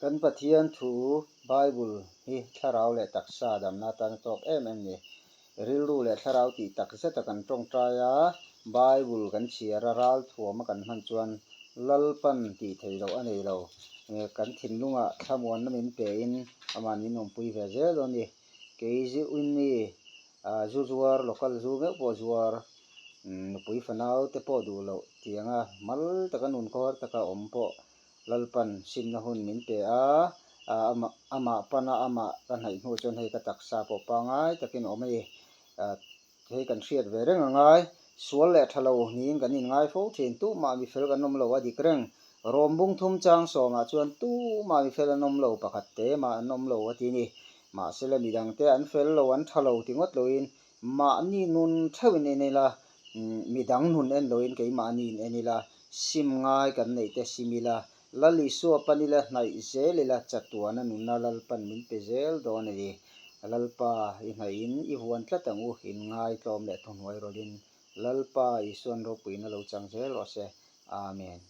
Kan Pathian thu Bible hi thlarau leh taksa damna atan a tawk em em ni. Rilru leh thlarau tih tak zeta kan tawngtai a, Bible kan chhiar a, ral thuama kan hman chuan Lalpan tih theih loh a nei lo. Kan thinlungah thlamuanna min pein aman min awmpui ve zel dawn a ni. Kei Ziwinni zu zuar, local zu meuh pawh zuar, nupui fanau te pawh duh loh tianga mal taka nun khawhar taka awm pawh Lalpan simna hun min pe a, amah amah pana amah ka hnaih hnu chuan hei ka taksa pawh pangai takin a awm a ni. Hei kan hriat ve reng a ngai, sual leh tha lo niin kan inngai fo thin, tumah mi fel kan awm lo a dik reng. Rawm bung thum chang sawmah chuan tumah mi fel an awm lo, pakhat te mah an awm lo a ti a ni. Mahsela midangte an fel lo, an tha lo ti ngawt loin Mahni nun theuhin en ila, midang nun en loin keimahni in en ila, sim ngai kan neih te sim ila, Lal Isua pan ila hnaih zel ila chatuana nunna Lalpan min pe zel dawn a ni. Lalpa i hnaihin i vuan tlat ang u, in ngai tlawm leh thuhnuai rawlhin Lalpa Isuan ropuina lo chang zel rawh se. Amen.